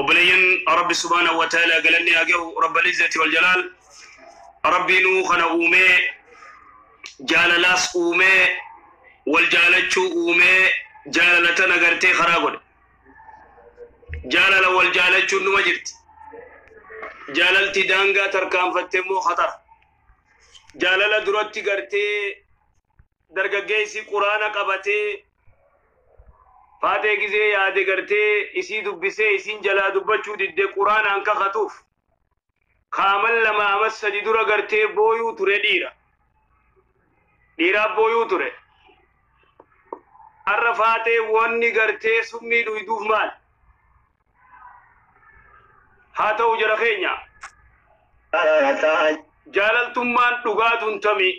Obboleeyyan Rabbi subhaanahu wa ta'ala galanni haa gahu Rabbal izzati wal jalaal. Rabbiinuu kana uumee jaalalaas uumee wal jaalachuu uumee jaalala tana gartee karaa godhe. Jaalala wal jaalachuun numa jirti. Jaalalti daangaa tarkaanfatte immoo khatara. Jaalala duratti gartee dargaggeessi quraana qabatee faatee gizee yaade gartee isii dubbisee isiin jalaa dubbachuu didde quraanaan kakatuuf kaaman lama amas sadi dura gartee booyuu ture dhiira. Dhiiraaf booyuu ture. Har'a faatee wanni gartee summii dhuyduuf maal? Haa ta'u jara keenya. Jaalaltummaan dhugaatuun tami.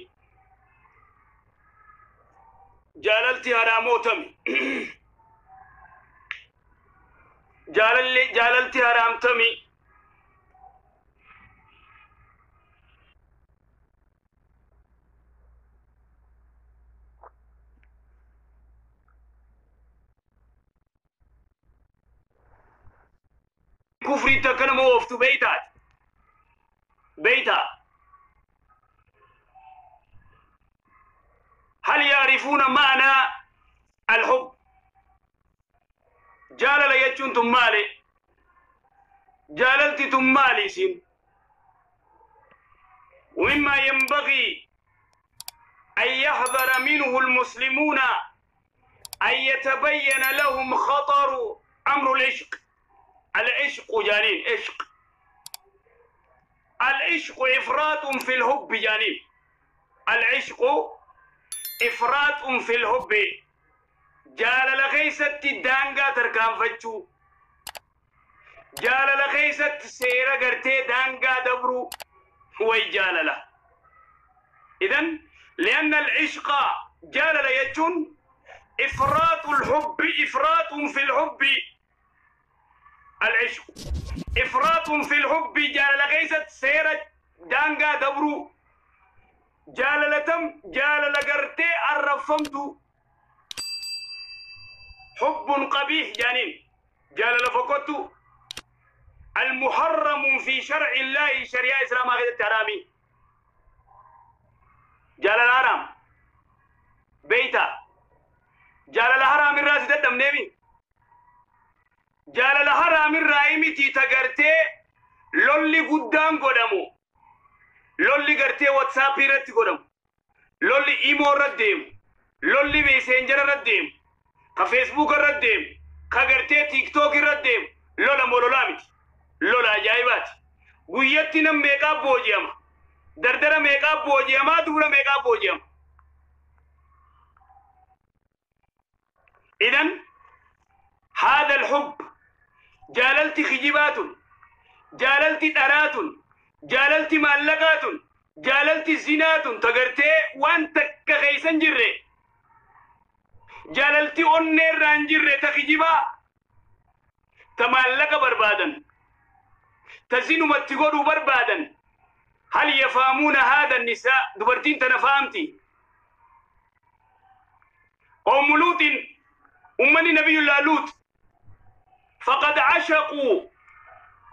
Jaalalti haraamoo tami. Jaalalli jaalalti haraam tami. Kufriitti akka nama ooftu beeytaati. Beeytaa. هل يعرفون معنى الحب؟ جالل يجون تمالي جاللتي تمالي سين. ومما ينبغي أن يحذر منه المسلمون أن يتبين لهم خطر أمر العشق. العشق جانين عشق. العشق إفراط في الحب جانين. العشق إفراط في الحب. جالل خيست دانغا تركان فتشو. جالل خيست سيرا غرتي دانغا دبرو وي جالل. إذن لأن العشق جالل يجون إفراط الحب، إفراط في الحب. العشق إفراط في الحب. جالل خيست سيرا دانغا دبرو جاللتم جالل غرتي الرفمتو حب قبيح جانين. جالل فقطو المحرم في شرع الله شريعة إسلام غير الترامي. جالل حرام بيتا. جالل حرام الراس تدم نبي. جالل حرام الرائمي تي تغرتي لولي قدام قدامو. لولي غرتي واتساب irratti godhamu, lolli imo irratti deemu, lolli messenger irratti deemu, ka facebook irratti deemu, ka gartee tiktok irratti deemu, lola mololaa miti, lola ajaa'ibaati. Guyyatti nam meeqaa booji'ama, dardara meeqaa booji'amaa, dubra meeqaa booji'ama. إذن هذا الحب جاللتي خجبات، جاللتي درات، جاللتي مالقات، جاللتي زنات تغرتي وان تك خيسن جري. جاللتي اونير رانجري تخجبا تمالق بربادا تزين متغدو بربادا. هل يفهمون هذا النساء؟ دبرتين تنفهمتي. قوم لوط أمني نبي الله لوط فقد عشقوا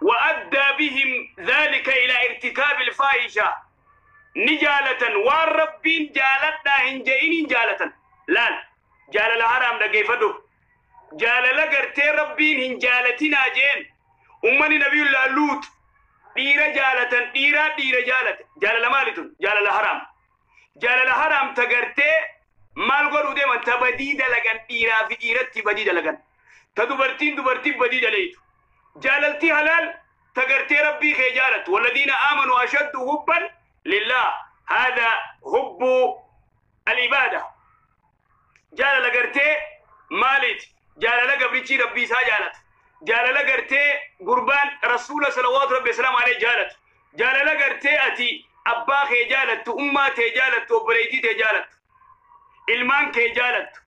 وأدى بهم ذلك إلى ارتكاب الفاحشة نجالة والربين جالتنا هنجئين جالة. لا جالة الحرام دقيفدو جالة لقرتي ربين هنجالتنا جين. أمني نبي الله لوط ديرة جالة ديرة ديرة جالة جالة مالتون جالة الحرام جالة الحرام تقرتي مال قولوا ديما تبديد لغن ديرة في ديرة تبديد لغن تدبرتين دبرتين بديد ليتو. جاللتي حلال تقرتي ربي خجالت. والذين آمنوا أشد حبا لله. هذا حب العبادة. جالل قرتي مالت جالل قبرتي ربي ساجالت. جالل قرتي قربان رسول صلوات ربي السلام عليه جالت. جالل قرتي أتي أبا خجالت أمة تجالت وبريتي تجالت ilmaan kee jaalattu.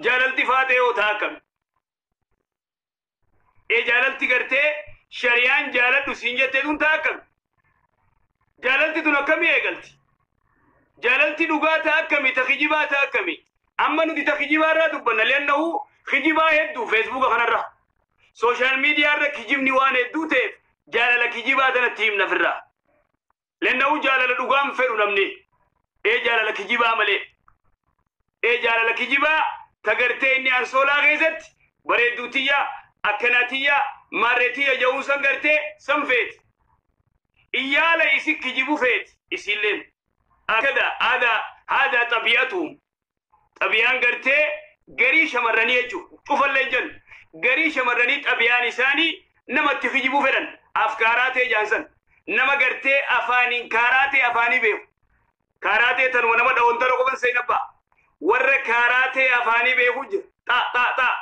Jaalalti faatee yoo ta'a akkami? Ee jaalalti gartee shari'aan jaaladhu siin jettee tun ta'a akkami? Jaalalti tun akkamii eegalti? Jaalalti dhugaa ta'a akkami? Ta kijibaa ta'a akkami? Amma nuti ta kijibaa irraa dubbanna. Leannahu kijibaa hedduu feesbuuka kanarra. Social media irra kijibni waan hedduu ta'eef jaalala kijibaa tanatti himna firraa. Lenna'uu jaalala dhugaan fedhu namni. Ee jaalala kijibaa malee. Ee jaalala kijibaa tagartee inni ansoolaa keessatti bareedduu tiyya akkanaa tiyya maarree tiyya ja'uun san gartee san feeti. Iyyaala isi kijibu feeti isiilleen. Akada aadaa haadaa xabi'atuhum. Xabiyaan gartee garii shamarranii jechuudha. Cufallee jennu. Garii shamarranii xabiyaan isaanii namatti kijibuu fedhan. Afkaaraa ta'e jaansan. Nama gartee afaaniin kaaraa ta'e afaanii beeku. Kaaraa ta'e tanuma nama dhawwantara qofan seenabbaa. Warra kaaraa ta'e afaanii beeku jira. Xaa xaa xaa.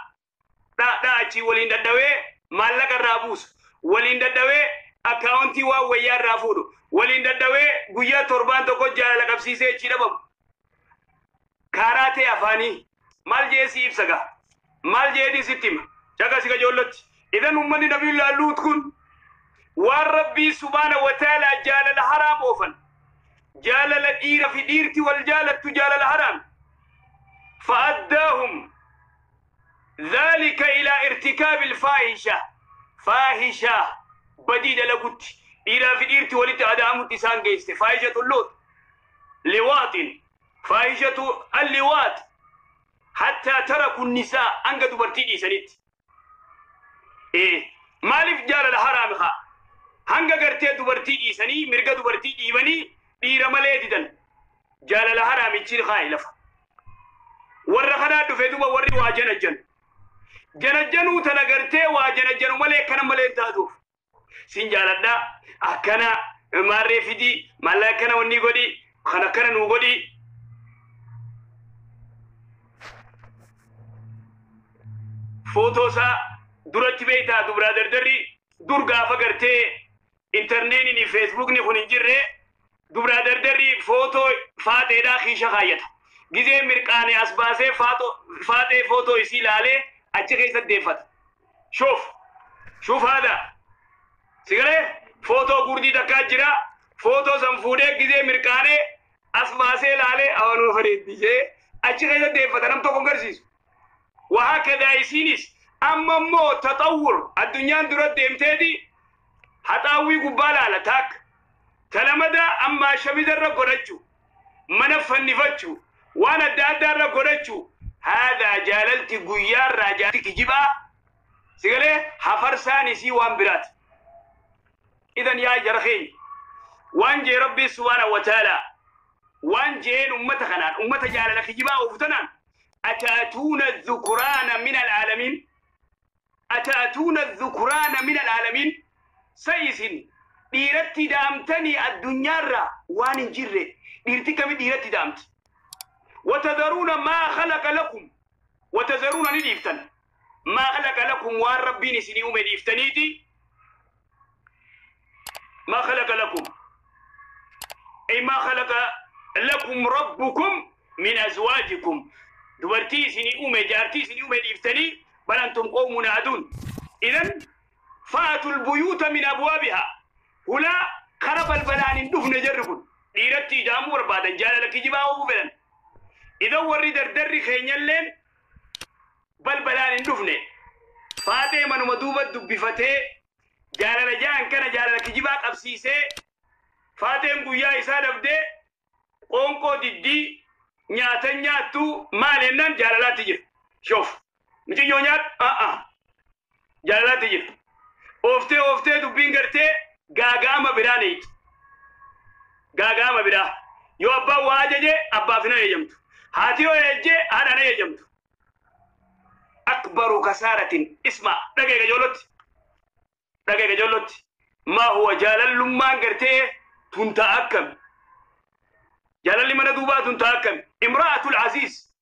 Dhaa dhaa achii waliin dadhawee maallaqa irraa buusu. Waliin dadhawee akkaawuntii waan wayyaa irraa fuudhu. Waliin dadhawee guyyaa torbaan tokko jaalala qabsiisee achii dhabamu. Kaaraa ta'e afaanii maal jee si ibsa gaa? Maal jeetii sitti hima? Caqasi qajeellotti. Idan uummanni Nabiyullaa Luut kun waan Rabbii subhaana wa ta'ala jaalala haraam oofan. Jaalala dhiira fi dhiirti wal jaalattu jaalala haraam. Fa'addaahum ذلك إلى ارتكاب الفاحشة. فاحشة بدي دلقوت إلى في ديرتي ولت أدامت إسان جيست فاحشة اللوط لواط فاحشة اللواط حتى تركوا النساء أنك دبرتي سنت إيه مالف جال الحرام خا هنگا قرتي دبرتي سني مرقا دبرتي إيبني دير ملي ديدن جال الحرام يتشير خاي لفا ورخنا دفدوبا وري واجنجن janajjanuu tana gartee waa janajjanu malee akkana malee hin taatuuf. Sin jaaladha akkana maarree fidii maalla akkana wanni godhi kan akkana nuu godhi. Footoo isaa duratti beektaa dubraa dardarri dur gaafa gartee intarneetiin feesbuukni kun hin jirre dubraa dardarri footoo faaxeedhaa kiisha kaayyata. Gizee mirqaane as baasee faaxee footoo isii ilaalee achi keessatti deeffata. Shoof! Shoof haadha! Sigalee footoo gurdii takkaa jira. Footoo san fuudhee gizee mirqaanee as baasee ilaalee awanuu bareeddisee achi keessatti deeffata nam tokko hin garsiisu. Wahaakadaa isiinis amma immoo taxawwur addunyaan dura deemteeti haxaawwii gubbaa laala taakka. Talamada ammaa shamizarra godhachuu mana fannifachuu waan adda addaarra godhachuu هذا جاللتي قيار راجاتي كجبا سيقولي حفرساني سي وان برات. إذن يا جرخين وان جي ربي سبحانه وتعالى وان جين أمة خنان أمة جالل كجبا وفتنان أتأتون الذكران من العالمين أتأتون الذكران من العالمين سيسن ديرتي دامتني الدنيا را وان جري ديرتي كم ديرتي دامت وتذرون ما خلق لكم وتذرون نديفتن ما خلق لكم وان ربي نسني أمي ديفتنيتي ما خلق لكم أي ما خلق لكم ربكم من أزواجكم دبرتي سني أمي جارتي سني أمي ديفتني بل أنتم قوم عادون. إذن فأتوا البيوت من أبوابها هنا خرب البلان دفن جربون ديرتي جامور بعد جال لك جباه فلان. إذا وري دردري خينيلين بل بلان دفنه فاتي من مدوبة دبفتي جال لجان كان جال لك جباك أبسيسي فاتي مقويا إسان أبدي قونكو ديدي نياتن نياتو مالنان جال لا تجر شوف مجي نيات جال لا تجر أوفتي أوفتي دبين قرتي غاغاما برانيت غاغاما برا يو أبا واججي أبا فينا يجمتو هاتيو يجي هذا أنا يجمتو أكبر خسارة اسمع دقيقة جولت دقيقة جولت ما هو جلال لما قرتي تنتأكم جلال لما ندوبا تنتأكم امرأة العزيز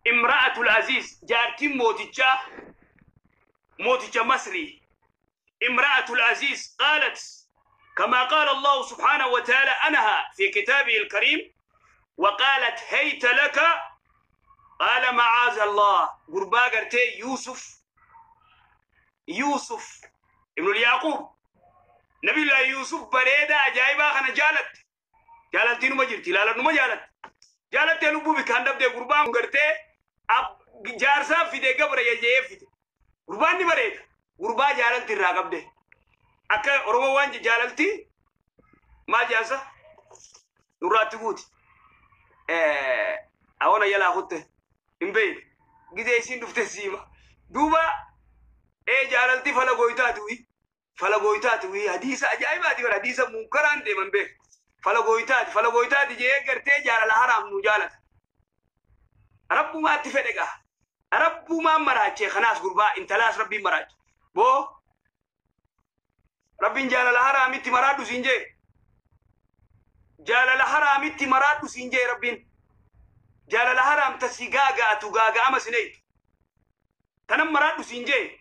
امرأة العزيز جارتي موتيتشا موتيتشا مصري امرأة العزيز قالت كما قال الله سبحانه وتعالى أنها في كتابه الكريم وقالت هيت لك قال معاذ الله قربا قرتي يوسف يوسف ابن اليعقوب نبي الله يوسف بريدة عجائبة خنا جالت جالتين ما جرتي لا لا ما جالت جالت لبو بكان دبدي قربان قرتي جارسا في دي قبر يجي في دي قربان ني بريدة Gurbaa jaalalti irraa qabde. Akka Oromoo waan jaalalti maal jaansa? Nurraatti guuti. Awona jalaa kutte. Hin beeyne. Gizee isiin dhufte siima. Duuba jaalalti fala gooytaati wii. Fala gooytaati wii. Hadiisa ajaa'ibaati bara hadiisa munkaraan deeman beek. Fala gooytaati fala gooytaati jee gartee jaalala haraam nu jaalata. Rabbumaatti fedhe gaa. Rabbumaan maraachee kanaas gurbaa intalaas rabbiin maraache. Boo rabbiin jaalala haraamitti maraadhu siin jee. Jaalala haraamitti maraadhu siin jee rabbiin. Jaalala haraam tasi gaaga'atu gaaga'ama sineetu. Tanan maraadhu siin jee.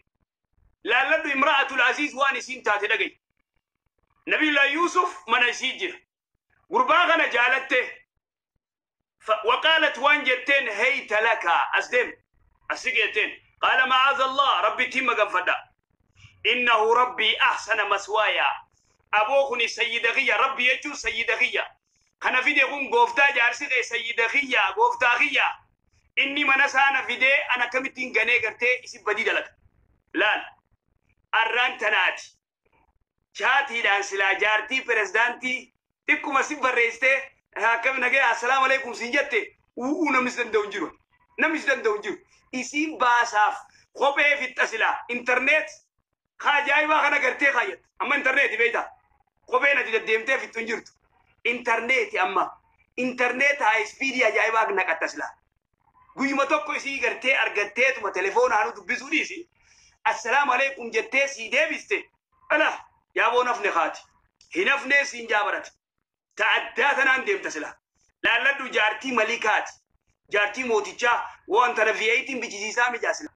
Laalladhu imra'atul aziz waan isiin taate dhagaye. Nabiyullah Yusuf mana isii jira. Gurbaa kana jaalatte. وقالت وان جتين هيت لك أسدم أسجتين قال معاذ الله ربي تيم قفدا إنه ربي أحسن مسوايا أبوخني سيد غيا ربي يجو سيد غيا كان في دي غوفتا جارسي سيد غيا غوفتا غيا إني منسانا في دي أنا كمتين غني غرتي إسي بدي لك لا أران تناتي شاتي دان سلا جارتي برزدانتي تكو مسيب بريستي akkam nagaya assalaamu alaikum siin jette u'uu namni si danda'u hin jiru. Namni si danda'u hin jiru. Isiin baasaaf kophee fixxa silaa intarneet ajaa'ibaa kana gartee kaayyatti. Amma intarneeti beektaa? Kopheen ati deddeemtee fixxu hin jirtu. Intarneeti amma. Intarneet haa ispiidii ajaa'ibaa naqatta silaa. Guyyuma tokko isii gartee argatteetuma telefoonaan dubbisuu dhiisi. Assalaamu alaikum jettee sii deebiste. Ala yaaboo nafne kaati. Hin hafnee siin jaabarati. Ta'addaa tanaan deemta sila. Laalladhu jaartii malikaati. Jaartii mootichaa waan tana V8 bichisiisaa mijaa sila.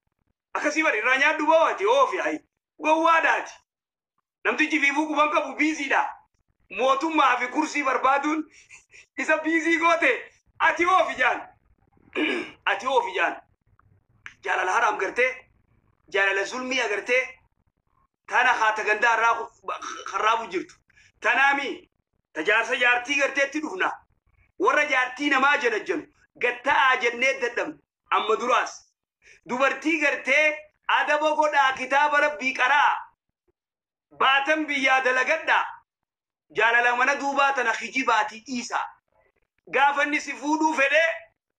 Akkasii bari irraa nyaadhu bawaati oofi ayi. Gowwaadhaati. Namtichi fiifuu quban qabu biiziidha. Mootummaa fi kursii barbaaduun isa biizii goote ati oofi jaan. Ati oofi jaan. Jaalala haraam gartee jaalala zulmii agartee tana haata gandaa irraa karraabu jirtu. Tanaami. Tajaarsa jaartii garteetti dhufna. Warra jaartii namaa janajjanu gatta'aa jennee dadhabnu amma duraas. Dubartii gartee adaba godhaa kitaaba rabbii qaraa. Baatan biyyaa dalagadhaa. Jaalala mana duubaa tana hijibaatii dhiisaa. Gaafa inni si fuudhuu fedhee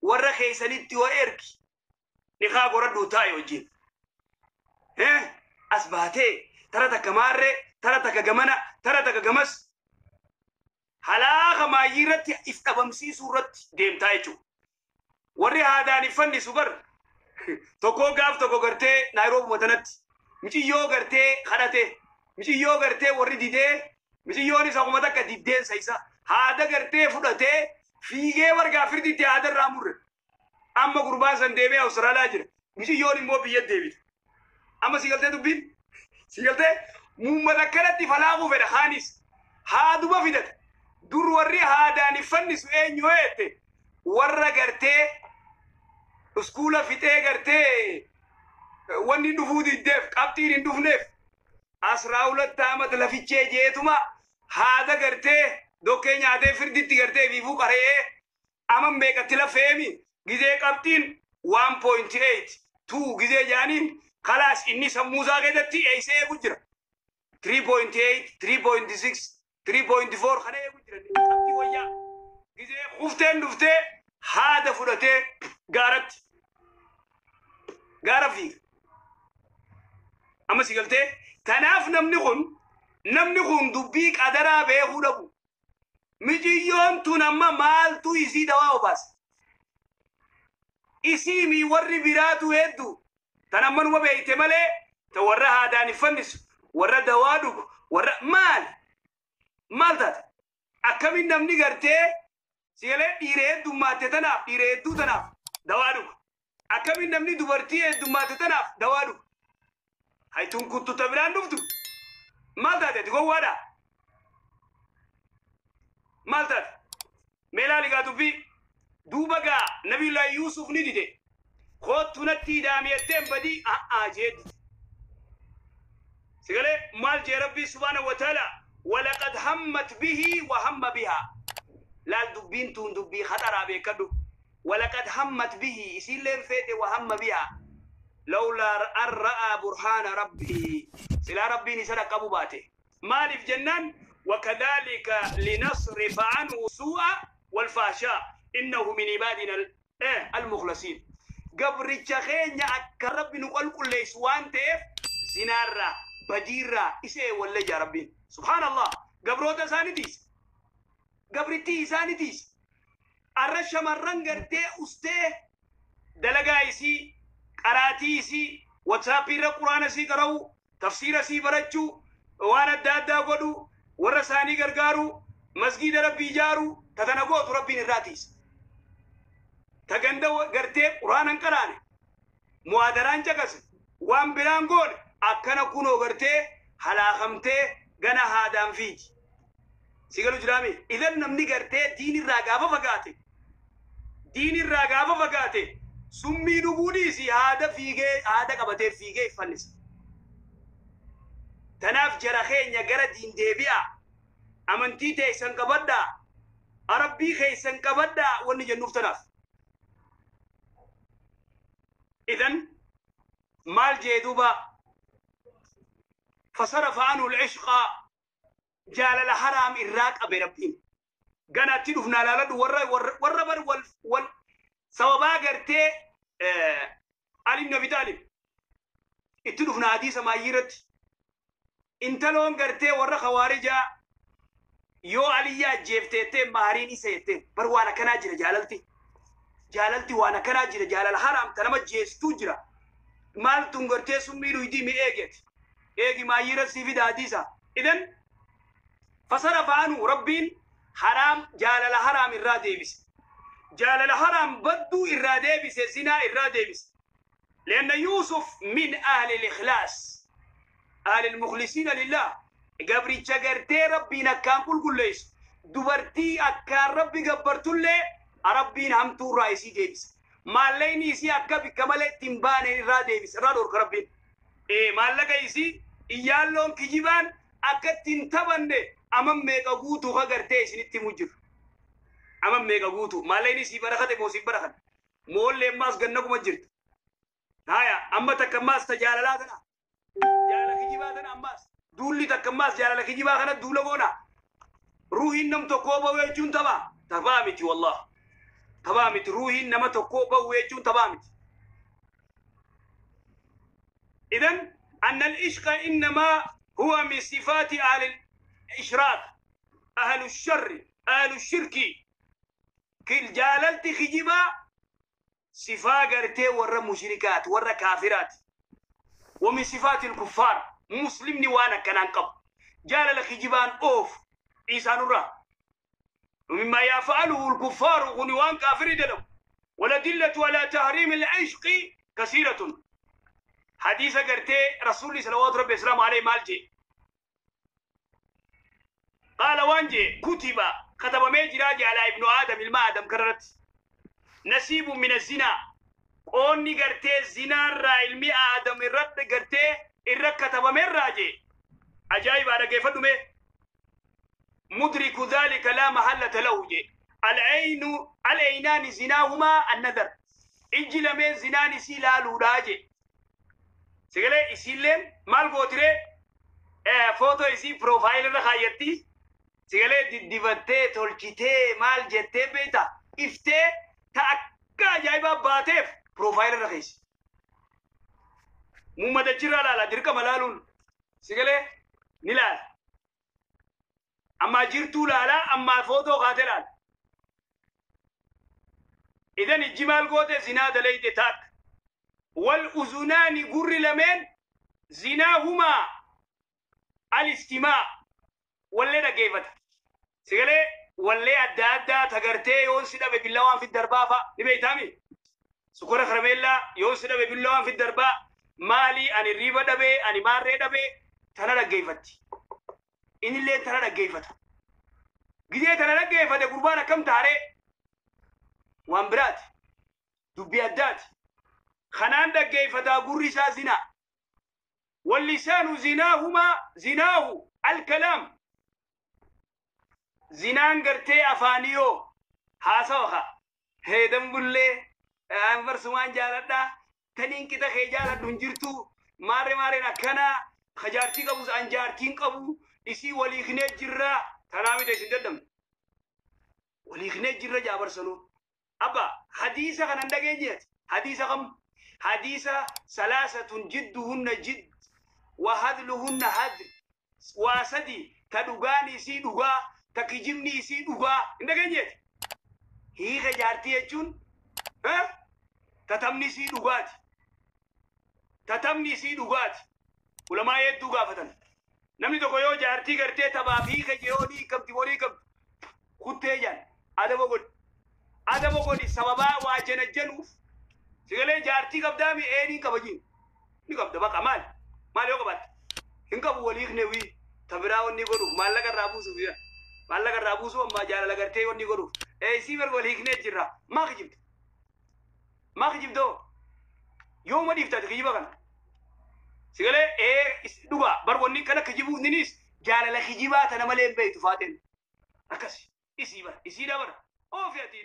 warra keessanitti yoo ergi. Nikaa goradhuu taa'i wajjin. As baatee tara takka maarree tara takka gamana tara takka gamas. Halaaka maayyii irratti if dhabamsiisuu irratti deemtaa jechuudha. Warri haadaan fannisu bar tokkoo gaaf tokko gartee Naayiroobi tanatti miciyyoo gartee kadhate miciyyoo gartee warri didee miciyyoon isa kuma takka diddeensa isa haada gartee fudhatee fiigee wargaa firditti haada irraa murre. Amma gurbaan san deemee Awustiraaliyaa jira. Miciyyoon immoo biyya deebite. Amma si galtee dubbiin? Si galtee muummata akkanatti falaaquu fedha kaanis haaduma fidate. Dur warri haadaan fannisu eenyu jette warra gartee iskuula fixee gartee wanni dhufuu diddeef qabxiin hin dhufneef 12 amata lafichee jeetuma haada gartee dokkee nyaatee firditti gartee fiifuu qaree ama meeqatti lafeemi gizee qabxiin 1.8 2 gizee jaaniin kalaas inni sammuusaa keessatti eeysee eegu jira 3.8 3.6 3.4 kana eegu jira qabxii wayyaa gizee kufteen dhuftee haada fudhatee gaaratti gaara fiiga. Amma si galtee tanaaf namni kun dubbii qadaraa beekuu dhabu. Mijiyyoon tun amma maaltu isii dawaa obaase. Isii mi warri biraatu hedduu tan amma numa beeyte malee ta warra haadaan hin fannisu warra dawaa dhugu warra maal maal taate akkamiin namni gartee sigalee dhiira heddummaate tanaaf dhiira hedduu tanaaf dawaa dhugu akkamiin namni dubartii heddummaate tanaaf dawaa dhugu haytuun kuttuta biraan dhuftu maal taate ati gowwaadha maal taate meelaa ligaa dubbii duuba gaa nabiyullaahi Yuusuf ni dide kootu natti hidhaamiyatteen badii a'aa jee dide sigalee maal jee rabbii subhaanahu wa ta'ala walaqad hammat bihi wa hamma bihaa laal dubbiin tun dubbii khaxaraa beekadhu walaqad hammat bihi isiilleen feete wa hamma bihaa لولا أن رأى برهان ربه سلا ربي نسرق أبو باته مالف جنان وكذلك لنصرف عنه سوء والفحشاء إنه من عبادنا المخلصين قبر تخين أكرب نقول كل ليسوان تيف زنارة بديرة إسه ولا يا ربي سبحان الله قبروتا سانيتيس قبرتي سانيتيس الرشة مرن قرتي أستي دلقايسي قراتيسي واتسابي القرآن سي قرأو تفسير سي برجو وانا دادا قدو ورساني قرقارو مسجد ربي جارو تتنقوت ربي نراتيس تغندو قرتي قرآن قراني موادران جاكس وان بران قول أكنا كونو قرتي حلا خمتي غنا هادان فيج سيقالو جرامي إذن نمني قرتي دين الراقابة فقاتي دين الراقابة فقاتي سمي نقوليسي هذا فيجي هذا قبتي فيجي فنس تناف جرخين يا جرا دين ديبيا أمنتي تيسن كبدا عربي خيسن كبدا ونجي نوف تناف إذن مال جدوبا فصرف عنه العشق جال الحرام الراك أبي ربين جنا تدفنا لا ورا ورا ور وال وال سوابا قرتي علي بن أبي طالب اتدفنا حديث ما يرت انتلون قرتي ورا خوارجا يو عليا جيفتي مهريني سيتي بروانا كناجر جاللتي جاللتي وانا كناجر جالل الحرام تنما جيستو جرا مال تنغرتي سميرو يدي مي ايجت ايجي ما يرت سيفي حديثا إذن فصرف عنه ربين حرام جالل حرام الراديبس جالل حرام بدو الراديبس زنا الراديبس لأن يوسف من أهل الإخلاص أهل المخلصين لله قبري شجرتي ربي نكان كل كل ليس دبرتي أكان ربي قبرتولي ربي نهم تو رئيسي ديبس ما لين يسي أكا بكمال تنبان الراديبس رادور ربي إيه ما لك يسي إيالون كجيبان أكا تنتبن أمام ميكا غوتو خغرتي سنتي مجر أمام ميكا غوتو ما لين يسي بركة موسي بركة مول لماس جنكو مجرد هايا أما تكماس تجاللاتنا جالل كجيباتنا أماس دولي تكماس جالل كجيبا خنا دولغونا روحي نم تكوبا ويجون تبا تبامتي والله تبامتي روحي نم تكوبا ويجون تبامتي إذن أن العشق إنما هو من صفات أهل الإشراك أهل الشر أهل الشرك كل جاللتي خجيبا صفا قرتي ورا مشركات ورا كافرات ومن صفات الكفار مسلمني وانا كان قب جال لك جبان اوف عيسى نورا ومما يفعله الكفار غنوان كافر دلو والأدلة على تحريم العشق كثيرة حديث قرتي رسول صلوات ربي السلام عليه مالجي قال وانجي كتب كتب ميجراجي على ابن آدم الماء آدم كررت نصيب من الزنا قوني قرتي زنا را علمي آدم الرد قرتي الركتب من راجي عجائب على كيف دمي مدرك ذلك لا محلة له جي العين العينان زناهما النذر اجل من زنان سيلالو راجي سيغلي اسيلم مال غوتري فوتو اسي بروفايل رخايتي سيغلي ديبتي تولكيتي مال جتي بيتا افتي تاكا جايبا باتيف بروفايل رخيس مو مدجرا لا لا دركا ملالون سيغلي نلال اما جرتو لا لا اما فوتو قاتلال اذن الجمال غوتي زنا دليدي تاك والأذنان قر لمن زناهما الاستماع ولا كيفت سيغلي ولا أدى تغرتي يون سيدا ببلاوان في الدربافة نبي تامي سكورة خرميلا يون سيدا ببلاوان في الدربا مالي أني ريبا دبي أني ماري دبي تنا رجيفتي إن اللي تنا رجيفت جدي تنا رجيفت قربانا كم تاري وامبرات دبي أدات خنان دقيفتا قرسا زنا واللسان زناهما زناه الكلام زنان قرتي أفانيو هاسوخا هيدن بولي أنفر سوان جالتا Taniin qixa kee jaaladhu hin jirtu. Maarree maarreen akkanaa ka jaartii qabus an jaartiin qabu isii walii kinee jirra. Tanaa miti isin dadhabne. Walii kinee jirra jaabarsanuu. Abba hadiisa kana hin dhageenyeeti. Hadiisa kam? Hadiisa salaasatun jidduhunna jidd wa hadluhunna hadl. Waa sadi ta dhugaan isii dhugaa ta kijibni isii dhugaa hin dhageenyeeti. Hiika jaartii jechuun ta taphni isii dhugaati. Ta taphni isii dhugaati. Ulamaa hedduu gaafatan. Namni tokko yoo jaartii gartee taphaaf hiika yeroo ni hiikamti horii hiikamti kuttee jaan adaba godhi. Adaba godhi sababaa waa janajjanuuf sigalee jaartii qabdaa mi eeniin qaba jiin. Ni qabda baqa maali? Maali yoo qabaatte? Hin qabu walii hiikne wii ta biraa wanni godhuuf maallaqa irraa buusuuf yaa. Maallaqa irraa buusuu ammaa jaalala gartee wanni godhuuf. Eesii bar walii hiiknee jirra. Maa kijibda? Maa kijibdoo? Yooma dhiiftaati kijiba kana? Sigalee ee dhugaa bar wanni kana kijibuuf ninis jaalala kijibaa tana malee hin beektu faateen. Akkas isii bar isii dabar oofi ati.